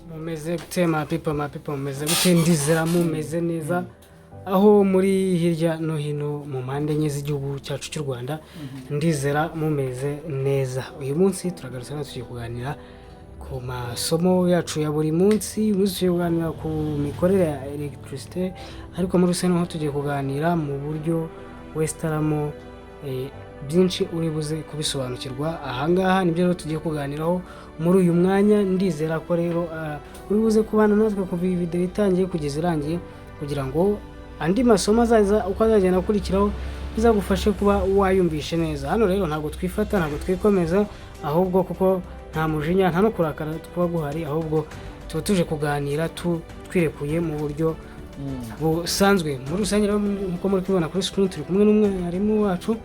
Mumeze gute, ma people, ma people? Mumeze gute? Ndizera mumeze neza aho muri hirya no hino mu mpande enye z'igihugu cyacu cy'u Rwanda. Ndizera mumeze neza. Uyu munsi turagarutse hano, tugiye kuganira ku masomo yacu ya buri munsi. Uyu munsi tugiye kuganira ku mikorere ya électricité, ariko muri rusange noneho tugiye kuganira mu buryo wesitaramo byinshi uri buze kubisobanukirwa ahangaha. Nibyo rero tugiye kuganiraho muri uyu mwanya. Ndizera ko rero uri buze kubana natwe kuva iyi video itangiye kugeza irangiye, kugira ngo andi masomo azaza uko azagenda akurikiraho bizagufashe kuba wayumvishe neza. Hano rero ntabwo twifata, ntabwo twikomeza, ahubwo kuko nta mujinya, nta no kurakara kuba guhari, ahubwo tuba tuje kuganira twirekuye mu buryo busanzwe. Muri rusange rero, nk'uko muri kubibona kuri screen, turi kumwe n'umwarimu wacu,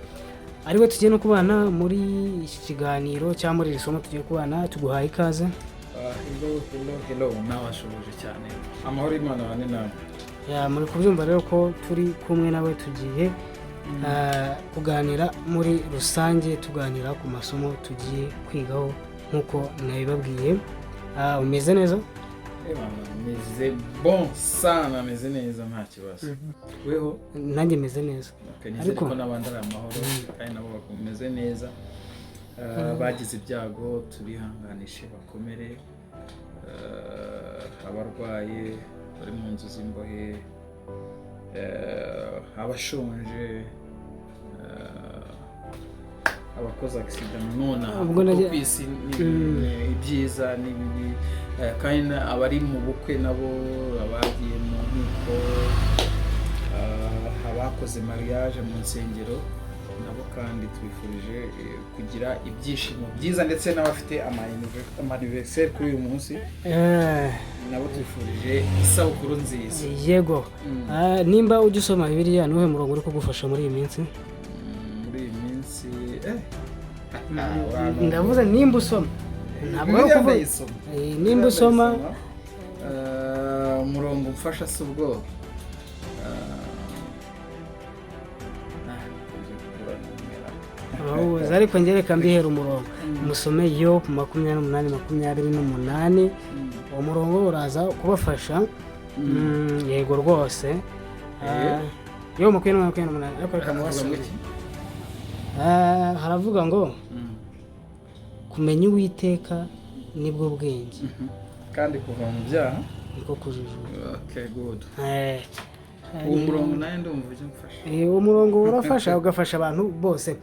ariwe tugiye no kubana muri iki kiganiro cyangwa muri iri somo tugiye kubana. Tuguhaye ikaze. Hello, hello, hello! Nabashoboje cyane. Amahoro y'Imana bane nawe. Yeah, muri kubyumva rero ko turi kumwe nawe, tugiye kuganira muri rusange, tuganira ku masomo tugiye kwigaho nk'uko nabibabwiye. Umeze neza? Meze bon sana, meze neza, nta kibazo. Weho? Nanjye meze neza. Okay, nizere Ariko ko n'abandi ari amahoro kandi nabo bameze neza. Bagize ibyago tubihanganishe, bakomere. Abarwaye bari mu nzu z'imbohe, abashonje, abakoze accident nonaha, Ubwo kuko ku isi ni ibyiza n'ibibi, kandi abari mu bukwe nabo, abagiye mu nkiko, abakoze mariage mu nsengero nabo kandi tubifurije kugira ibyishimo byiza, ndetse n'abafite ama anniversaire kuri uyu munsi nabo tubifurije isabukuru nziza. Yego. Nimba ujya usoma Bibiliya, ni uwuhe murongo uri kugufasha muri iyi minsi? Muri iyi minsi Ndavuze nimba usoma, ntabwo ari Bibiliya ukuvuga ndayisoma. Nimba usoma. Umurongo umfasha si ubwo nkunze guhura n'umwera. Urawuzi, ariko njye reka mbihera umurongo. Musome Yobu 28:28. Uwo murongo uraza kubafasha. Yego rwose. Yobu 28:28, ariko reka Haravuga ngo mubasomere. iki? Haravuga ngo kumenya Uwiteka nibwo bwenge, kandi kuva mu byaha niko kujijuka. Okay, good. Uwo murongo nawe ndumva ujya umfasha. Uwo murongo urafasha, ugafasha abantu bose.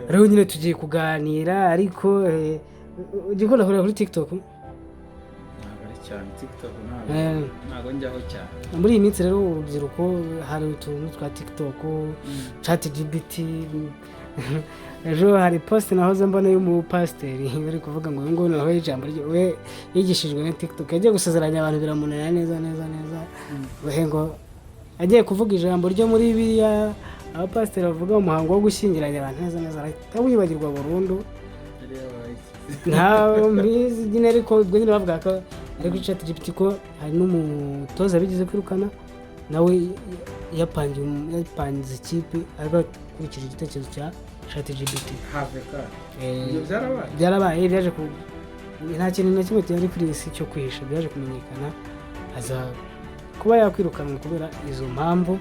Rero nyine tugiye kuganira, ariko ujya ukunda kureba kuri TikTok? Ntabwo ari cyane TikTok, ntabwo ntabwo njyaho cyane. Muri iyi minsi rero urubyiruko hari utuntu twa TikTok, ChatGPT. Ejo hari post nahoze mbona y'umupasiteri bari kuvuga ngo uyu nguyu nawe ijambo rye we yigishijwe na TikTok, yagiye gusezeranya abantu biramunanira neza neza neza. We ngo agiye kuvuga ijambo ryo muri Bibiliya abapasiteri bavuga mu muhango wo gushyingiranya abantu, neza neza arahita wibagirwa burundu. Yari yabaye iki? Nta mbizi nyine, ariko ubwo nyine bavuga ko ari kuri ChatGPT, ko hari n'umutoza bigeze kwirukana nawe yapanze ikipe ariko akurikije igitekerezo cya ChatGPT. Have ka ibyo byarabaye? Byarabaye, byaje ku nta kintu na kimwe cyari kuri iyi si cyo kwihisha, byaje kumenyekana, aza kuba yakwirukanwa kubera izo mpamvu.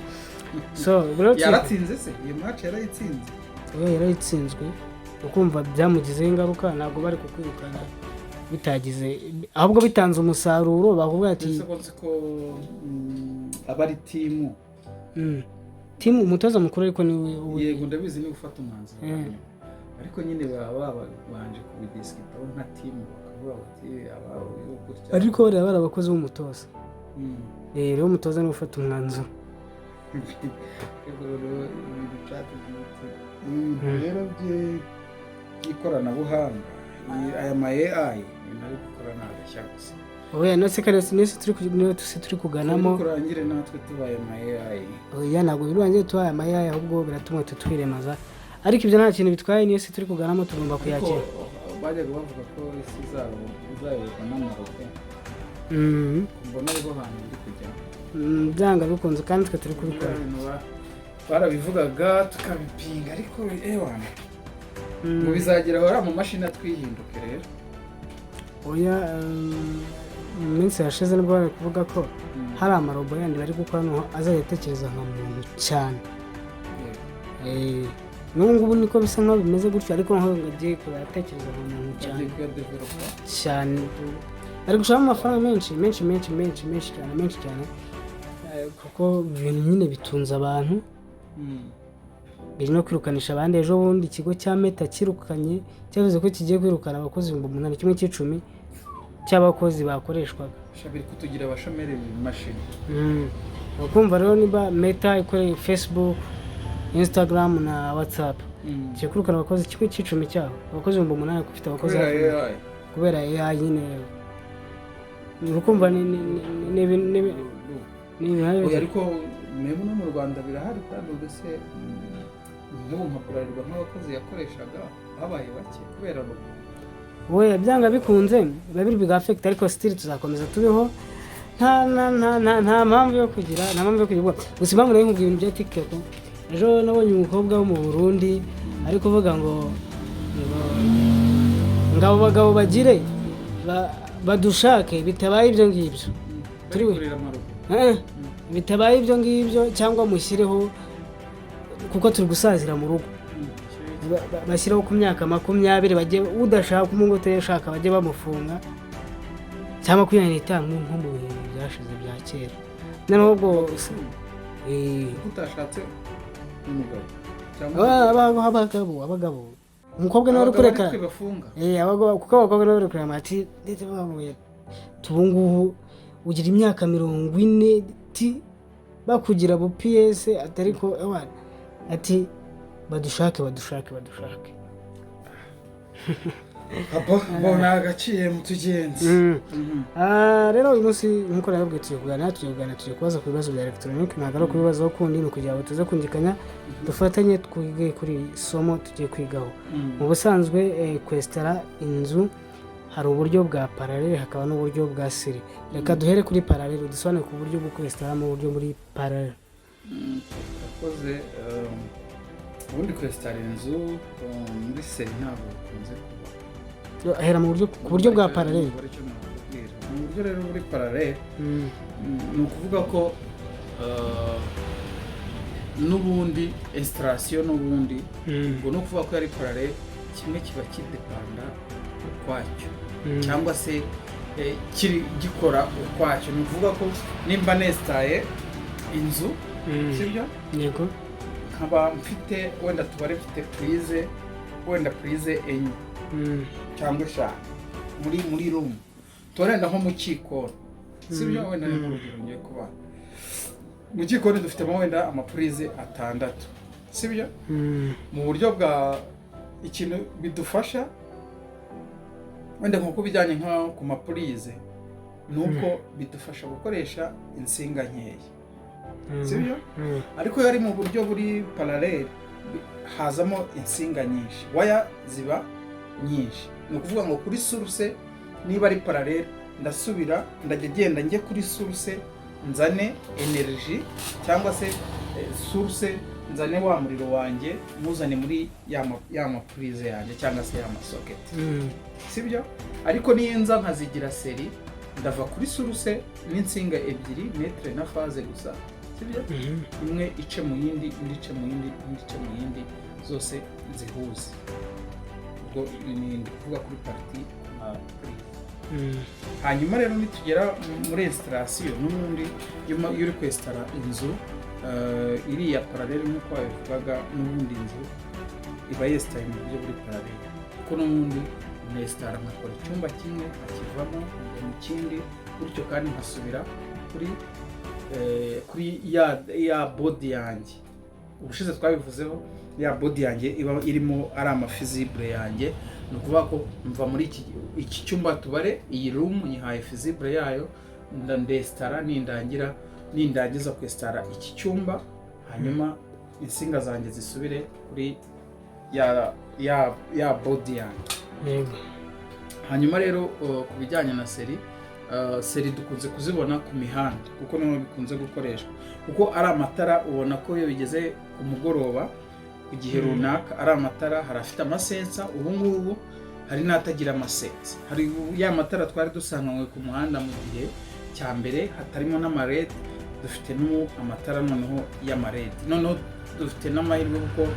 So rero Yaratsinze se? Iyo match yarayitsinze? We yarayitsinzwe. Ukumva byamugizeho ingaruka, ntabwo bari kukwirukana bitagize, ahubwo bitanze umusaruro bakuvuga ati Ese ko nzi ko aba ari team? Team, umutoza mukuru ariko niwe Yego, ndabizi, niba ufata umwanzuro wa nyuma, ariko nyine baba babanje kubidiscutaho nka team, bakavuga bati aba uyu gutya. Ariko bariya bari abakozi b'umutoza. Rero umutoza niwe ufata umwanzuro. Ariko rero ibintu ChatGPT, ibintu rero by'ikoranabuhanga, aya ma AI, ibintu ari gukora ni agashya gusa. Oya, nose kare nese turi niyo tusi turi kuganamo. Kurangire natwe tubaye ama AI. Oya, ntabwo birangiye tubaye ama AI, ahubwo biratuma tutwiremaza, ariko ibyo nta kintu bitwaye, niyo si turi kuganamo, tugomba Ariko kuyakira. bajyaga bavuga ko isi izayoborwa n'amarobo. Mbona ariho hantu ndi kujya. Byanga bikunze, kandi twe turi kubikora. Ibintu barabivugaga tukabipinga, ariko ewana ngo bizagera aho ari amamashini atwihinduke rero. Oya, mu minsi Minsi yashize nibwo bari kuvuga ko hari amarobo yandi bari gukora, noneho azajya atekereza nka muntu cyane. N'ubu ngubu niko bisa nkaho bimeze gutyo, ariko noneho ngo agiye kuzatekereza nka muntu cyane. Bagiye kuyadevelopa. Cyane, bari gushiramo amafaranga menshi menshi menshi menshi menshi cyane, menshi cyane. Kuko ibintu nyine bitunze abantu, biri no kwirukanisha abandi. Ejo bundi ikigo cya Meta kirukanye, cyavuze ko kigiye kwirukana abakozi 8000, 1/10 cy'abakozi bakoreshwaga. Sha, biri kutugira abashomeri imashini. Ukumva rero niba Meta ikoreye Facebook, Instagram na WhatsApp, kigiye kwirukana abakozi 1/10 cyabo, abakozi 8000, ufite abakozi kubera hafi AI. Kubera AI nyine. Urukumva ni ibintu Oya, ariko mwebwe no mu Rwanda birahari kandi mbese nk'ubu nka Bralirwa, nk'abakozi yakoreshaga babaye bake kubera robo. We, byanga bikunze biba biri biga-affecta, ariko still tuzakomeza tubeho. Nta mpamvu yo kugira ubwoba. Gusa impamvu nayo nkubwira ibintu bya TikTok, ejo nabonye umukobwa wo mu Burundi ari kuvuga ngo abo bagabo bagire badushake, bitabaye ibyo ngibyo Bari kurira amarobo. Bitabaye ibyo ngibyo cyangwa mushyireho, kuko turi gusazira mu rugo. Bashyiraho ku myaka 20, bajye udashaka umugo utashaka bajye bamufunga, cyangwa 25 nko mu bihe byashize bya kera. Noneho ubwo Kuko utashatse umugabo cyangwa abagabo, umukobwa nawe uri Abagabo kureka. nitwe bafunga. Abagabo, kuko abakobwa nabo bari kureba ati ndetse bavuye ubu ngubu ugira imyaka 40 ti bakugira bu piyese atari ko ewana, ati badushake, badushake, badushake. Abo mbona agaciye mu tugenzi. Rero uyu munsi nk'uko nababwiye, tugiye kuganira, tugiye kubaza ku bibazo bya elegitoronike. Ntabwo ari ukubibazaho kundi, ni ukugira ngo tuze kungikanya, dufatanye twige kuri iri somo tugiye kwigaho. Mu busanzwe kwesitara inzu hari uburyo bwa parallèle, hakaba n'uburyo bwa série. Reka duhere kuri parallèle, dusobanure ku buryo bwo kwesitara mu buryo muri parallèle. Urakoze. Ubundi kwesitara inzu muri série ntabwo bikunze kuba. Hera mu buryo ku buryo bwa parallèle. Aricyo nakubwira. Mu buryo rero muri parallèle, ni ukuvuga ko n'ubundi installation n'ubundi ubwo ni ukuvuga ko yari parallèle, kimwe kiba kidepanda ukwacyo cyangwa se kiri gikora ukwacyo. Ni ukuvuga ko nimba nesitaye inzu, sibyo? Yego. Nkaba mfite wenda, tubare mfite prise, wenda prise enye cyangwa eshanu muri room, turenda nko mu cyikoni, sibyo? Wenda ni nk'urugero ngiye kubaha. Mu cyikoni dufitemo wenda amapurize atandatu, sibyo? Mu buryo bwa ikintu bidufasha wenda nko ku bijyanye nko ku mapurize, ni uko bidufasha gukoresha insinga nkeya, sibyo? Ariko iyo ari mu buryo buri parallèle, hazamo insinga nyinshi, waya ziba nyinshi. Ni ukuvuga ngo kuri source, niba ari parallèle, ndasubira ndajya genda njye kuri source nzane énergie, cyangwa se source nzane wa muriro wanjye muzane muri ya mapurize yanjye cyangwa se ya masocket, sibyo? Ariko niyo nza nkazigira série, ndava kuri source n'insinga ebyiri, neutre na phase gusa, sibyo? Imwe ice mu yindi, indi ice mu yindi, indi ice mu yindi, zose nzihuze. Ubwo ni ndi kuvuga kuri partie nka prise. Hanyuma rero nitugera muri installation, n'ubundi iyo uri kwesitara inzu iriya parallèle nk'uko wabivugaga, n'ubundi inzu iba yesitaye mu buryo buri parallèle, kuko n'ubundi nesitara nkakora icyumba kimwe nkakivamo nkajya mu kindi gutyo, kandi nkasubira kuri ya body yanjye. Ubushize twabivuzeho, ya body yanjye iba irimo ari amafusible yanjye. Ni ukuvuga ko mva muri iki cyumba, tubare iyi room nyihaye fusible yayo, ndesitara, nindangiza kwesitara iki cyumba, hanyuma insinga zanjye zisubire kuri ya body yanjye. Hanyuma rero ku bijyanye na série, série dukunze kuzibona ku mihanda kuko niho bikunze gukoreshwa, kuko ari amatara ubona ko iyo bigeze ku mugoroba ku gihe runaka ari amatara, hari afite amasensor. Ubu ngubu Hari n'atagira amasensor. Hari ya matara twari dusanganywe ku muhanda mu gihe cya mbere hatarimo n'amaLED. Dufite n'ubu amatara noneho y'amaLED. Noneho dufite n'amahirwe kuko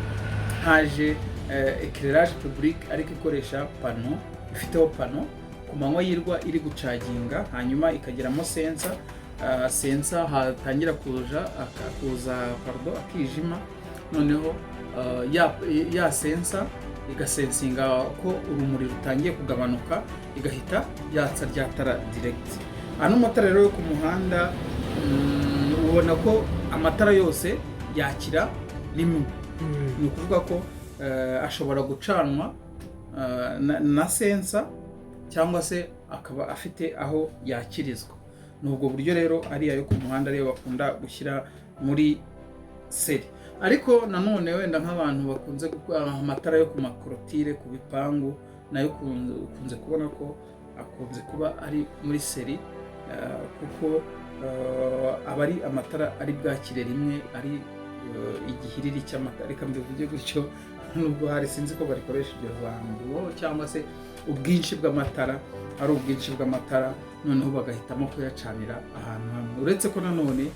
haje éclairage public ariko ikoresha panneau, ifiteho panneau ku manywa yirwa iri gucaginga, hanyuma ikageramo sensor. Sensor hatangira kuza, pardon, akijima, noneho ya sensor igasensinga ko urumuri rutangiye kugabanuka, igahita yatsa rya tara direct. Ano matara rero yo ku muhanda, ubona ko amatara yose yakira rimwe. Ni ukuvuga ko ashobora gucanwa na sensor cyangwa se akaba afite aho yakirizwa. Ni ubwo buryo rero ariya yo ku muhanda ariyo bakunda gushyira muri série. Ariko nanone wenda nk'abantu bakunze gukora amatara yo ku maclôture, ku bipangu, nayo ukunze kubona ko akunze kuba ari muri série, kuko aba ari amatara ari bwakire rimwe, ari igihiriri cy'amatara, reka mbivuge gutyo, nubwo hari sinzi ko barikoresha iryo jambo, cyangwa se ubwinshi bw'amatara, ari ubwinshi bw'amatara, noneho bagahitamo kuyacanira ahantu hamwe. Uretse ko nanone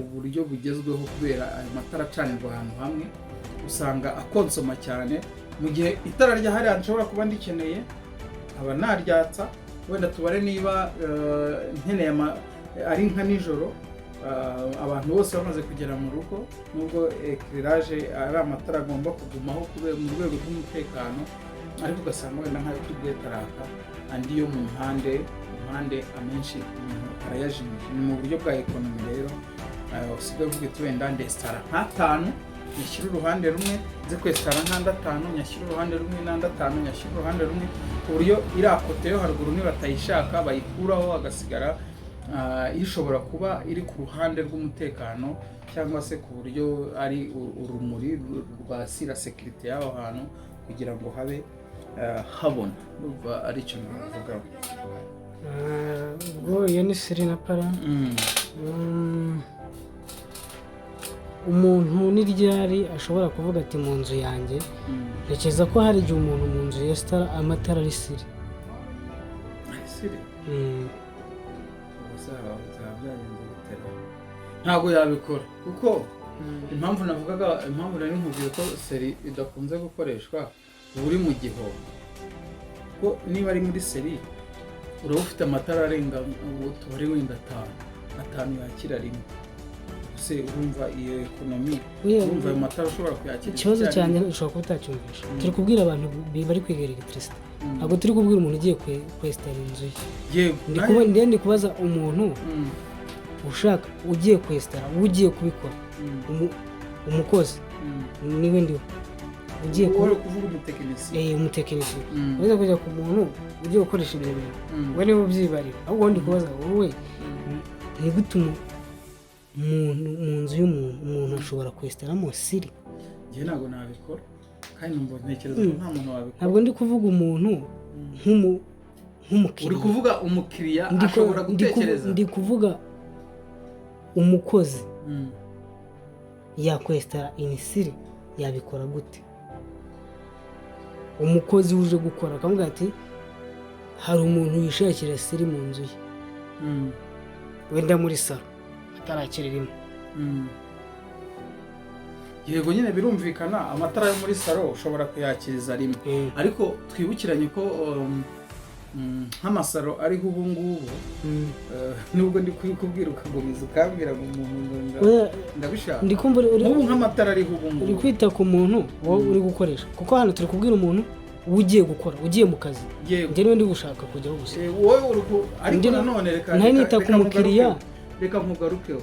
uburyo bugezweho, kubera ayo matara acanirwa ahantu hamwe, usanga akonsoma cyane, mu gihe itara rya hariya nshobora kuba ndikeneye nkaba naryatsa. Wenda tubare niba nkeneye ari nka nijoro, abantu bose bamaze kugera mu rugo, nubwo éclairage ari amatara agomba kugumaho mu rwego rw'umutekano, ariko ugasanga wenda nk'ayo kuri bwete araka, andi yo mu mpande amenshi umuntu arayajimije. Ni mu buryo bwa économie rero usigaye uvuga uti wenda ndesitara nk'atanu nyashyira uruhande rumwe, nze kwesitara nk'andi atanu nyashyira uruhande rumwe, n'andi atanu nyashyira uruhande rumwe, ku buryo iriya côté yo haruguru nibatayishaka bayikuraho, hagasigara ishobora kuba iri ku ruhande rw'umutekano, cyangwa se ku buryo ari urumuri rwasira sécurité y'aho hantu kugira ngo habe habona. Ndumva ari icyo navugaho. Ubwo iyo ni série na para. Umuntu ni ryari ashobora kuvuga ati mu nzu yanjye? Ntekereza ko hari igihe umuntu mu nzu yesitara amatara ari série. Ari série? Mm. Ubwo byaba byagenze gutera, ntabwo yabikora, kuko impamvu navugaga, impamvu nari nkubwiye ko série idakunze gukoreshwa, uba uri mu gihombo, ko niba ari muri série uraba ufite amatara arenga, ubu tubare wenda atanu, atanu yakira rimwe, ese urumva iyo économie? Oya, urumva ayo matara ushobora kuyakira ikibazo icyarimwe? cyanjye ushobora kuba utacyumvisha. Turi kubwira abantu bari kwiga électricité, ntabwo turi kubwira umuntu ugiye kwesitara inzu ye. Yego. Ndi kuba ndi kubaza umuntu ushaka, ugiye kwesitara, ugiye kubikora, umukozi, niwe ndiwe ugiye Wowe uri kuvuga umutekinisiye. Eh, umutekinisiye. Uza kujya ku muntu ugiye gukoresha ibyo bintu, we niwe ubyibarira. Ahubwo ndi kubaza wowe, ni gute umuntu mu nzu y'umuntu, umuntu ashobora kwesitaramo série? Njye ntabwo nabikora, kandi numva ntekereza ko nta muntu wabikora. Ntabwo ndi kuvuga umuntu Uri nk'umukiriya. kuvuga umukiriya ashobora gutekereza. Ndi kuvuga umukozi yakwesitara in série, yabikora gute? Umukozi uje gukora akavuga ati hari umuntu wishakira série mu nzu ye, wenda muri salon atarakira rimwe. Yego nyine birumvikana, amatara yo muri salon ushobora kuyakiriza rimwe, ariko twibukiranye ko nk'amasalon ariho ubu ngubu, nubwo ndi kubikubwira ukagumiza ukambwira ngo umuntu ngo Oya, ndabishaka. Ndi kumva Nk'ubu nk'amatara ariho ubu uri ngubu. kwita ku muntu wowe uri gukoresha, kuko hano turi kubwira umuntu ugiye gukora, ugiye mu kazi. Yego. Njye niwe ndi gushaka kujyaho gusa. Wowe uri ku ariko nanone reka ntari nita ku reka mukiriya. Reka nkugarukeho.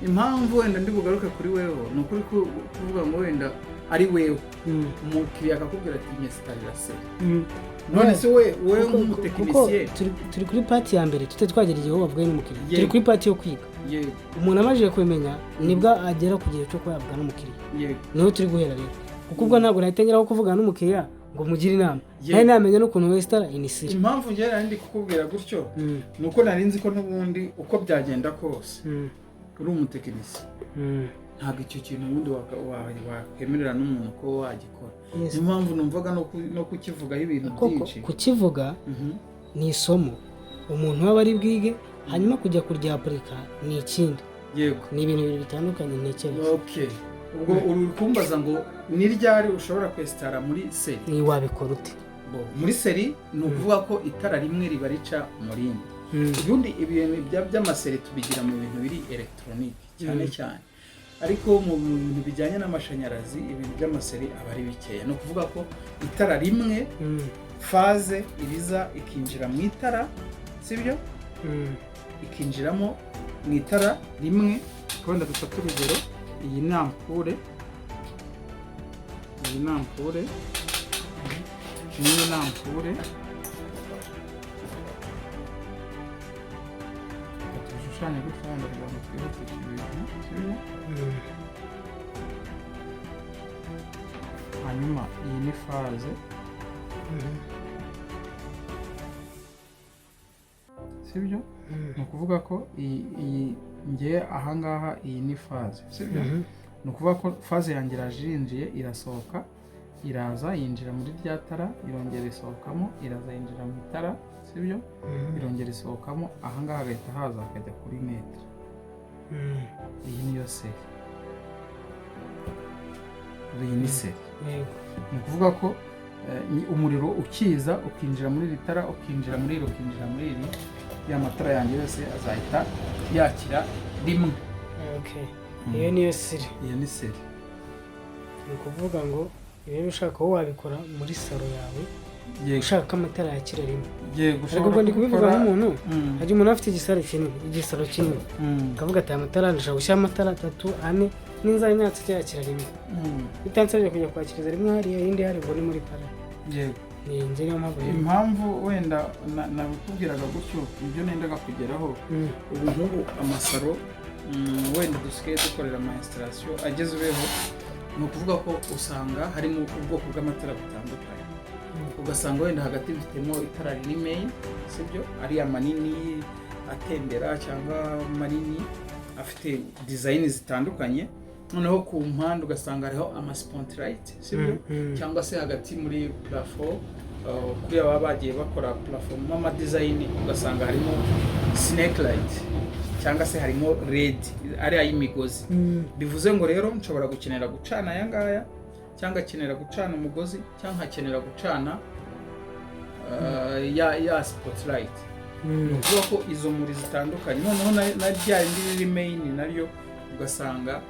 Impamvu wenda ndi bugaruke kuri weho ni ukuri kuvuga ngo wenda ari wewe, umukiriya akakubwira ati nyesitarira série. None se we wowe nk'umutekinisiye? Kuko turi kuri part ya mbere, tutari twagera igihe bavuga n'umukiriya. Turi kuri part yo kwiga. Umuntu amajije kubimenya nibwo agera ku gihe cyo kuba yavuga n'umukiriya. Niho turi guhera rero, kuko ubwo ntabwo nahita ngeraho kuvugana n'umukiriya ngo mugire inama nari namenya n'ukuntu wesitara in série. Impamvu njye nari ndi kukubwira gutyo ni uko nari nzi ko n'ubundi uko byagenda kose uri umutekinisiye. Ntabwo icyo kintu ubundi wakwemerera n'umuntu ko wagikora. Yes. Niyo mpamvu numvaga no kukivugaho ibintu Koko byinshi. Kukivuga ni isomo umuntu aba ari bwige, hanyuma kujya kuryapurika ni ikindi. Ni ibintu bibiri bitandukanye, ntekereza. Okay, ubwo uri kumbaza ngo ni ryari ushobora kwesitara muri série? Ni wabikora ute? Bo, muri série ni ukuvuga ko itara rimwe riba rica mu rindi. Ubundi ibintu by'ama série tubigira mu bintu biri elegitoronike cyane cyane, ariko mu bintu bijyanye n'amashanyarazi ibintu by'ama série aba ari bikeya. Ni ukuvuga ko itara rimwe, phase iriza ikinjira mu itara, sibyo? Ikinjiramo mu itara rimwe. Wenda dufate urugero, iyi ni ampoule, iyi ni ampoule, n'iyi ni ampoule. Reka tubishushanye gutya wenda kugira ngo twihutishe ibintu, sibyo? Hanyuma iyi ni phase, sibyo? Ni ukuvuga ko iyi ngiye ahangaha, iyi ni phase, sibyo? Ni ukuvuga ko phase yanjye iraje, irinjiye, irasohoka, iraza yinjira muri rya tara, irongera isohokamo, iraza yinjira mu itara, sibyo? Irongera isohokamo ahangaha, hagahita haza hakajya kuri neutre. Iyi niyo série, iyi ni série. Ni ukuvuga ko ni umuriro ukiza ukinjira muri iri tara, ukinjira muri iri, ukinjira muri iri, ya matara yanjye yose azahita yakira rimwe. Okay. Iyo niyo série. Iyo ni série. Ni ukuvuga ngo rero ushaka wowe wabikora muri salon yawe, ushaka ko amatara yakira rimwe. Yego. Ariko ubwo ndi kubivuga kubikora- nk'umuntu, hajya umuntu afite igisaro kinini, igisaro kinini, akavuga ati: "Aya matara ndashaka gushyira amatara atatu, ane, n'inzara inyatsi yakira rimwe, bitansabye kujya kwakiriza rimwe hariya, irindi hari." Ubwo ni muri para. Ni njye niyo mpamvu rero. Impamvu wenda nabikubwiraga gutyo, ibyo nendaga kugeraho, ubu nk'ubu ama salon wenda dusigaye dukorera ama installation agezweho, ni ukuvuga ko usanga harimo ubwoko bw'amatara butandukanye. Ugasanga wenda hagati bifitemo itara riri main, sibyo, ariya manini atembera cyangwa manini afite design zitandukanye, noneho ku mpande ugasanga hariho ama spotlight, sibyo? Cyangwa se hagati muri plafond, kuri aba bagiye bakora plafond mo ama design, ugasanga harimo snake light cyangwa se harimo LED ariya y'imigozi. Bivuze ngo rero nshobora gukenera gucana aya ngaya, cyangwa akenera gucana umugozi, cyangwa nkakenera gucana ya spotlight. Ni ukuvuga ko izo muri zitandukanye, noneho na rya rindi riri main naryo ugasanga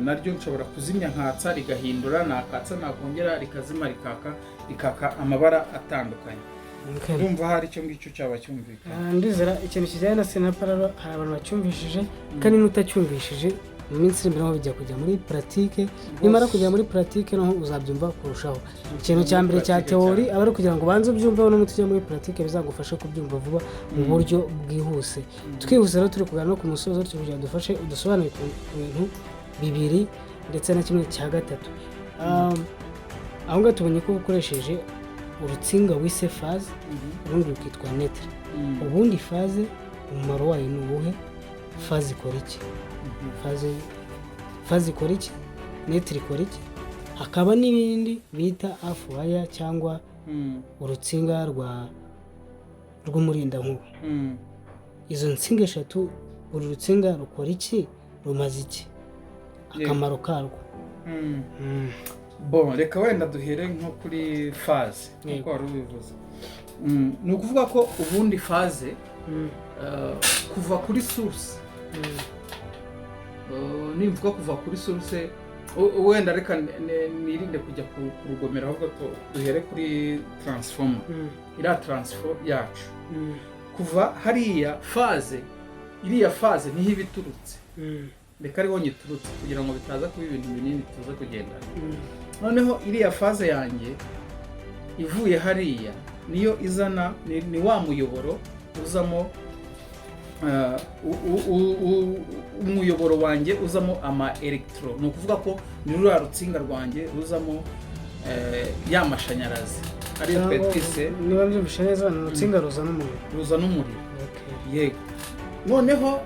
naryo nshobora kuzimya nkatsa rigahindura, nakatsa nakongera rikazima, rikaka amabara atandukanye. Ndumva hari icyo ngicyo cyaba cyumvikana. Ah, ndizera ikintu kijyanye na série na parallel hari abantu bacyumvishije, kandi n'utacyumvishije mu minsi iri imbere naho bijya kujya muri pratique. Nimara kujya muri pratique naho uzabyumva kurushaho. Ikintu cya mbere cya Pratique théorie cyane. aba ari ukugira ngo ubanze ubyumveho, n'umuti ujya muri pratique bizagufashe kubyumva vuba mu buryo bwihuse. Twihuse rero, turi kuganira no ku musozo, turi kugira ngo dufashe udusobanure ku bintu bibiri ndetse na kimwe cya gatatu. Aho ngaho tubonye ko ukoresheje urutsinga wise phase, urundi rukitwa neutre. Ubundi phase umumaro wayo ni uwuhe? Phase ikora iki? Phase ikora iki? Neutre ikora iki? Hakaba n'ibindi bita earth wire cyangwa urutsinga rw'umurindankuba. Izo nsinga eshatu, buri rutsinga rukora iki, rumaze iki, akamaro karwo? Bon, reka wenda duhere nko kuri phase nk'uko wari ubivuze. Ni ukuvuga ko ubundi phase, kuva kuri source, nimvuga kuva kuri source, wenda reka nirinde kujya ku rugomero, ahubwo duhere kuri transformer, iriya transfo yacu. Kuva hariya phase, iriya phase niho iba iturutse. Reka ariho nyiturutse kugira ngo bitaza kuba ibintu binini tuza kugendana. Noneho iriya phase yanjye ivuye hariya niyo izana ni wa muyoboro uzamo umuyoboro wanjye uzamo ama electron. Ni ukuvuga ko ni ruriya rutsinga rwanjye ruzamo ya mashanyarazi ariyo twe twise Niba mbyumvishe neza, ni urutsinga ruzana umuriro. Ruzana umuriro. Okay. Yego. Noneho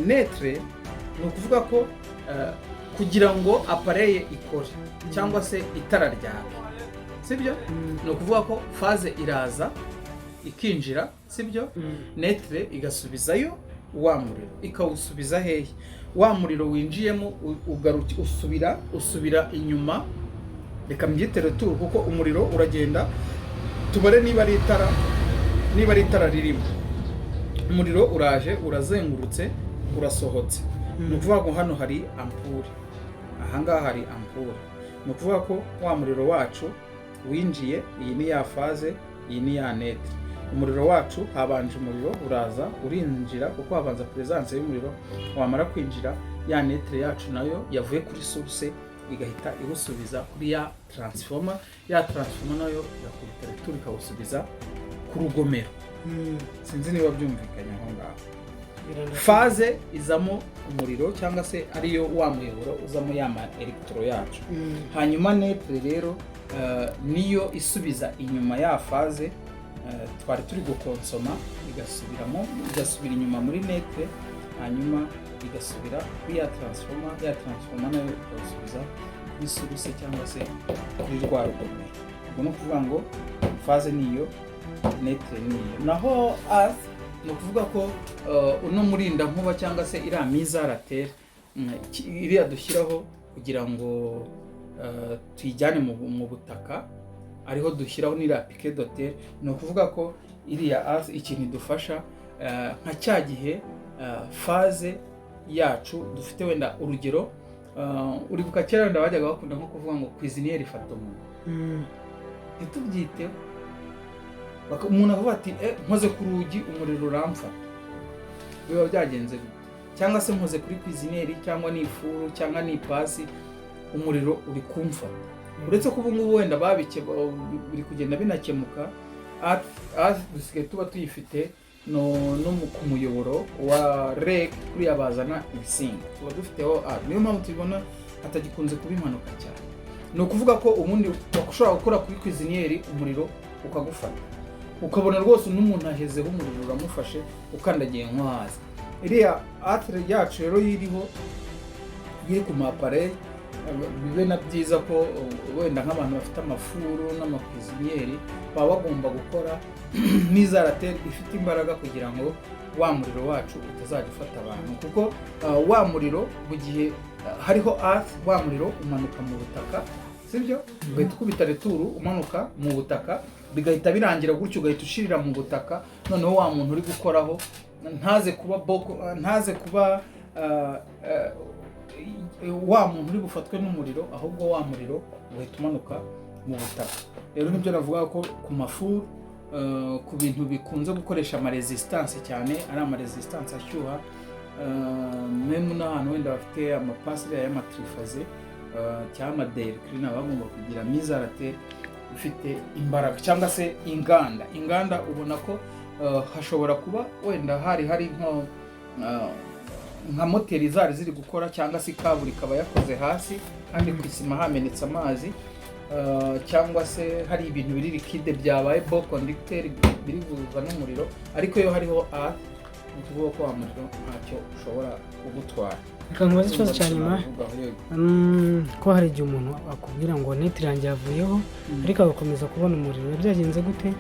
neutre ni ukuvuga ko Kugira ngo appareil ikore cyangwa se itara ryaka, sibyo? Ni ukuvuga ko phase iraza ikinjira, sibyo? Neutre igasubizayo wa muriro. Ikawusubiza hehe? Wa muriro winjiyemo usubira inyuma. Reka mbyite retour, kuko umuriro uragenda. Tubare niba ari itara ririmo, umuriro uraje, urazengurutse, urasohotse. Ni ukuvuga ngo hano hari ampoule, ahangaha hari ampoule. Ni ukuvuga ko wa muriro wacu winjiye, iyi ni ya phase, iyi ni ya neutre. Umuriro wacu, habanje umuriro, uraza urinjira, kuko habanza présence y'umuriro. Wamara kwinjira, ya neutre yacu nayo yavuye kuri source igahita iwusubiza kuri ya transformer. Ya transformer nayo igakubita retour, ikawusubiza ku rugomero. Sinzi niba byumvikanye aho ngaho. Phase izamo umuriro, cyangwa se ariyo wa muyoboro uzamo ya ma électron yacu. Hanyuma neutre rero niyo isubiza inyuma ya phase twari turi gukonsoma, igasubiramo, igasubira inyuma muri neutre, hanyuma igasubira kuri ya transformer. Ya transformer nayo ikawusubiza kuri source cyangwa se kuri rwa rugomero. Ubwo ni ukuvuga ngo phase niyo, neutre niyo, naho earth ni ukuvuga ko uno murindankuba cyangwa se iriya mise à terre, iriya dushyiraho kugira ngo tuyijyane mu butaka, ariho dushyiraho n'iriya piquet de terre. Ni ukuvuga ko iriya earth ikintu idufasha, nka cya gihe phase yacu dufite, wenda urugero, uribuka kera wenda bajyaga bakunda nko kuvuga ngo cuisinière ifata umuntu, ntitubyiteho. Umuntu akavuga ati: "Nkoze ku rugi umuriro uramfata." Biba byagenze gute? Cyangwa se nkoze kuri cuisinière, cyangwa ni ifuru, cyangwa ni ipasi, umuriro uri kumfata. Uretse ko ubu ngubu wenda babike biri kugenda binakemuka, earth dusigaye tuba tuyifite no ku muyoboro wa REG, kuriya bazana insinga, tuba dufiteho earth. Niyo mpamvu tubibona hatagikunze kuba impanuka cyane. Ni ukuvuga ko ubundi ushobora gukora kuri cuisinière umuriro ukagufata, ukabona rwose n'umuntu ahezeho umuriro uramufashe, ukandagiye nko hasi. Iriya earth yacu rero iriho, iri ku ma appareil, bibe na byiza ko wenda nk'abantu bafite amafuru n'ama cuisinière baba bagomba gukora mise à terre ifite imbaraga, kugira ngo wa muriro wacu utazajya ufata abantu, kuko wa muriro mu gihe hariho earth, wa muriro umanuka mu butaka, sibyo? Ugahita ukubita retour umanuka mu butaka, bigahita birangira gutyo, ugahita ushirira mu butaka. Noneho wa muntu uri gukoraho ntaze kuba boko, ntaze kuba wa muntu uri bufatwe n'umuriro, ahubwo wa muriro ugahita umanuka mu butaka. Rero nibyo navuga ko ku mafuru, ku bintu bikunze gukoresha ama résistance cyane, ari ama résistance ashyuha, même n'ahantu wenda bafite amapasi y'ama triphasé cyangwa ama derikirina, bagomba kugira mise à terre ifite imbaraga. Cyangwa se inganda ubona ko hashobora kuba wenda hari nka moteri zari ziri gukora, cyangwa se ikaburi ikaba yakoze hasi kandi ku isima hamenetse amazi, cyangwa se hari ibintu biri liquide byabaye bon conducteur biri buza n'umuriro. Ariko iyo hariho earth, ni ukuvuga ko wa muriro ntacyo ushobora kugutwara. Reka nkubaze ikibazo cya nyuma. Nabivugaho, yego. Ko hari igihe umuntu akubwira ngo neutre yanjye yavuyeho, ariko agakomeza kubona umuriro, biba byagenze gute?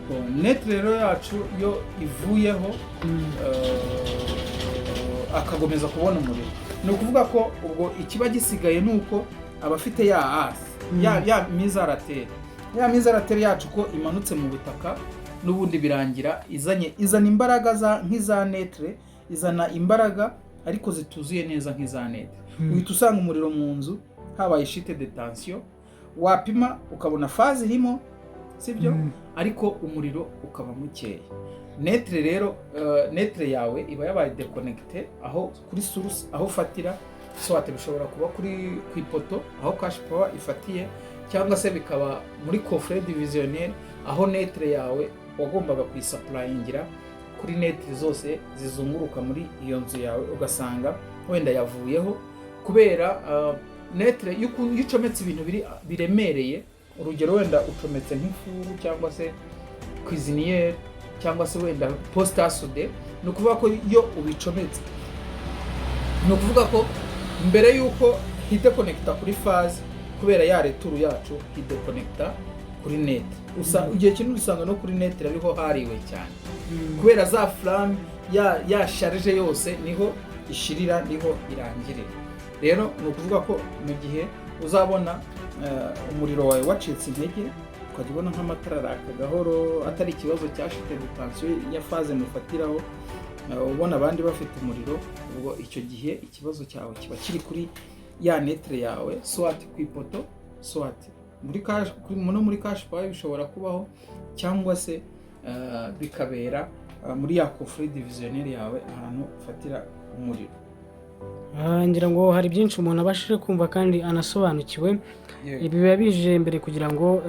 Bon, neutre rero yacu iyo ivuyeho, akagomeza kubona umuriro, ni ukuvuga ko ubwo ikiba gisigaye ni uko abafite ya earth, ya mise à terre, ya mise à terre yacu ko imanutse mu butaka, n'ubundi birangira izanye, izana imbaraga za nk'iza neutre, izana imbaraga ariko zituzuye neza nk'iza neutre. Uhita usanga umuriro mu nzu habaye chute de tension, wapima ukabona phase irimo, sibyo? Ariko umuriro ukaba mukeya. Neutre rero, neutre yawe iba yabaye déconnecté aho kuri source, aho ufatira. Soit bishobora kuba kuri ku ipoto aho cash power ifatiye, cyangwa se bikaba muri coffret divisionnaire aho neutre yawe wagombaga kuyisupplyingira kuri neutre zose zizunguruka muri iyo nzu yawe, ugasanga wenda yavuyeho kubera neutre. Iyo ucometse ibintu biri biremereye, urugero wenda ucometse nk'ifuru cyangwa se cuisinière cyangwa se wenda poste à souder, ni ukuvuga ko iyo ubicometse, ni ukuvuga ko Mbere y'uko hidekonekita kuri phase, kubera ya retour yacu, hidekonekita kuri neutre. Igihe kinini usanga no kuri neutre ariho hariwe cyane, kubera za flamme ya charge yose niho ishirira, niho irangirira. Rero ni ukuvuga ko mu gihe uzabona umuriro wawe wacitse intege, ukajya ubona nk'amatara araka gahoro, atari ikibazo cya chute de tension ya phase mufatiraho, ubona abandi bafite umuriro, ubwo icyo gihe ikibazo cyawe kiba kiri kuri ya neutre yawe, soit ku ipoto, soit muri cash, no muri cash power bishobora kubaho, cyangwa se bikabera muri ya coffret divisionnaire yawe, ahantu ufatira umuriro. Ngira ngo hari byinshi umuntu abashije kumva kandi anasobanukiwe. Ibi biba bije mbere kugira ngo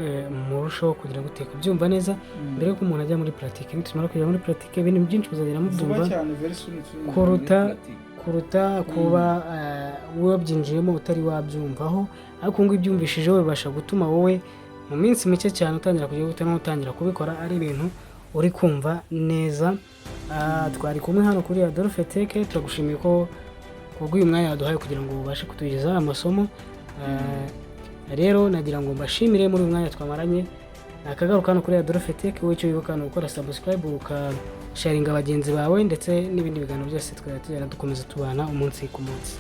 murusheho kugira gute kubyumva neza mbere yuko umuntu ajya muri pratique. Nitumara kujya muri pratique, ibintu byinshi muzagenda vuba mubyumva cyane, very soon turi muri pratique. Kuruta kuba wabyinjiyemo utari wabyumvaho. Ariko ngo ibyumvishijeho bibasha gutuma wowe mu minsi mike cyane utangira kujya guhita n'utangira kubikora ari ibintu uri kumva neza. Twari kumwe hano kuri Adolphe Tech. Turagushimiye ko kubw'uyu mwanya waduhaye kugira ngo ubashe kutugezaho amasomo. Rero nagira ngo mbashimire muri uyu mwanya twamaranye. Nakagaruka hano kuri Adolphe Tech. Wowe icyo wibuka ni ugukora subscribe, ugasharinga bagenzi bawe, ndetse n'ibindi biganiro byose tukajya tugenda dukomeza tubana umunsi ku munsi.